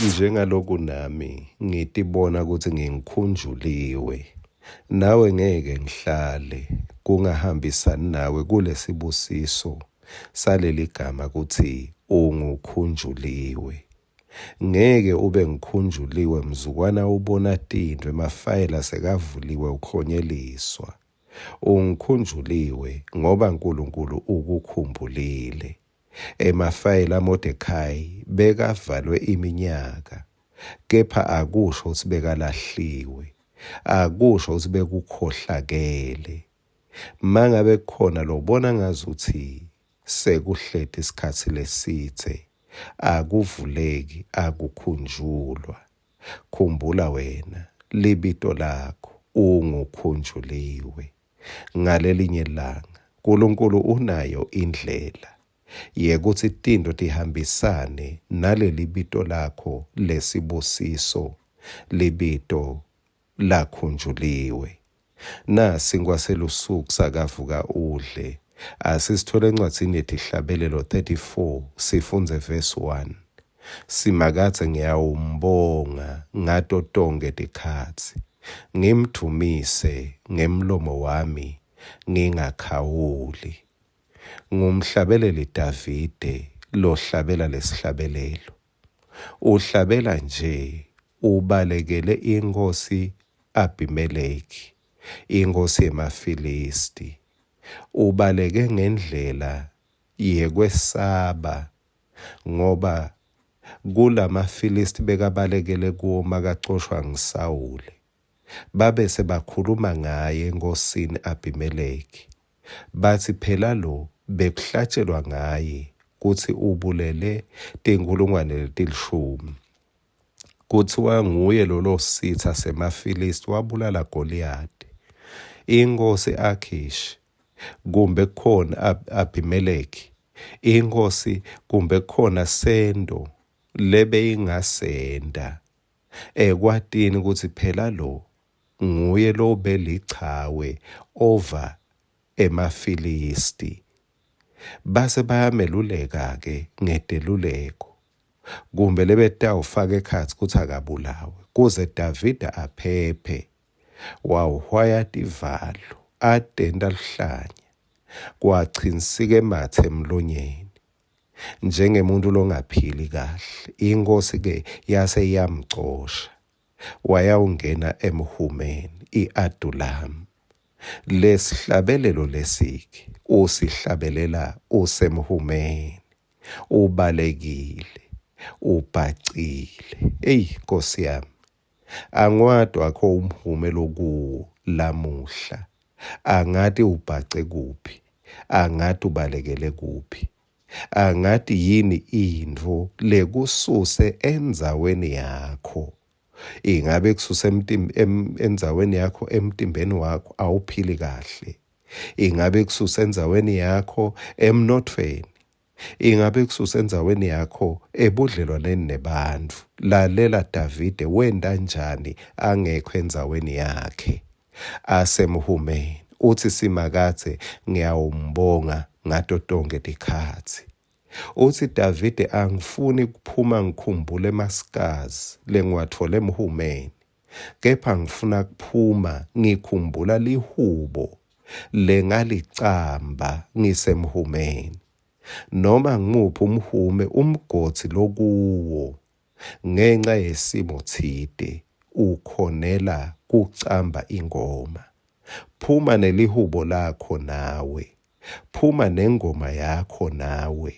Njengaloku nami ngitibona kutsi ngingikhunjuliwe, nawe ngeke ngihlale kungahambisani nawe kulesibusiso saleligama kutsi ungukhunjuliwe. Ngeke ube ngikhunjuliwe mzukwana ubona tintfo emafayela sekavuliwe uklonyeliswa. Ungikhunjuliwe ngoba Nkulunkulu ukukhumbulile. Emafayela aModekhayi bekavalwe iminyaka, kepha akusho kutsi bekalahliwe, akusho kutsi bekukhohlakele. Mangabe kukhona lobona ngazutsi sekuhleti sikhatsi lesidze, akuvuleki, akukhunjulwa. Khumbula wena, libito lakho ungukhunjuliwe. Ngalelinye lilanga, Nkulunkulu unayo indlela yekutsi tintfo tihambisane nalelibito lakho lesibusiso, libito lakhunjuliwe. Nasinkwa selusuku sakavuka udle. Asisitfole encwadzini yeTihlabelelo 34 sifundze verse 1. Simakadze ngiyawumbonga ngato tonkhe tikhatsi, ngimdvumise ngemlomo wami ngingakhawuli. Ngumhlabeleli Davide lohlabela lesihlabelelo. Uhlabela nje ubalekele inkhosi Abimeleki, inkhosi yemaFilisti. Ubaleke ngendlela yekwesaba ngoba kulamaFilisti bekabalekele kuwo makacoshwa nguSawule, babese bakhuluma ngaye enkhosini Abimeleki, batsi, Phela lo bekuhlatshelwa ngaye kutsi ubulele tinkhulungwane letilishumi. Kutsiwa nguye lolo sitsa semaFilisti wabulala Goliyadi. Inkhosi Akhishi kumbe kukhona Abimeleki, inkhosi kumbe kukhona sento lebeyingasenta ekwatini kutsi phela lo nguye lobelichawe over emaFilisti. Base bayameluleka-ke ngeteluleko kumbe lebetawufaka ekhatsi kutsi akabulawe kuze Davide aphephe. Wahwaya tivalo, atenta luhlanya, kwachinsika ematse emlonyeni njengemuntfu longaphili kahle. Inkhosi-ke yase iyamcosha wayawungena emhumeni i-Adulamu. Lesihlabelelo lesi-ke usihlabelela usemhumeni. Ubalekile, ubhacile. Eyi Nkosi yami, angiwati wakho umhume lokuwo lamuhla. Angati ubhace kuphi, angati ubalekele kuphi. Angati yini intfo lekususe endzaweni yakho. Ingabe kususe endzaweni yakho emtimbeni wakho awuphili kahle. Ingabe kususe endzaweni yakho emnothweni. Ingabe kususe endzaweni yakho ebudlelwaneni nebantfu. Lalela Davide wenta njani angekho endzaweni yakhe asemhumeni. Utsi Simakadze ngiyawumbonga ngato tonkhe tikhatsi. Utsi Davide angifuni kuphuma ngikhumbule emasikazi lengiwatfole emhumeni. Kepha ngifuna kuphuma ngikhumbula lihubo lengalicamba ngisemhumeni. Noma ngimuphi umhume umgodzi lokuwo ngenca yesimo tsite ukhonela kucamba ingoma. Phuma nelihubo lakho nawe. Phuma nengoma yakho nawe.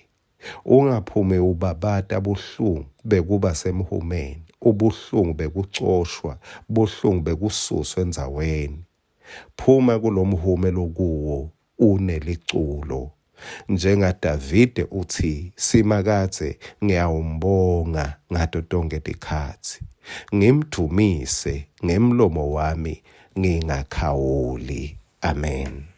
Ungaphumi ubabata buhlungu bekuba semhumeni, ubuhlungu bekucoshwa, buhlungu bekususwa endzaweni. Phuma kulomhume lokuwo uneliculo. NjengaDavide utsi, Simakadze ngiyawumbonga ngato tonkhe tikhatsi, ngimdvumise ngemlomo wami ngingakhawuli. Amen.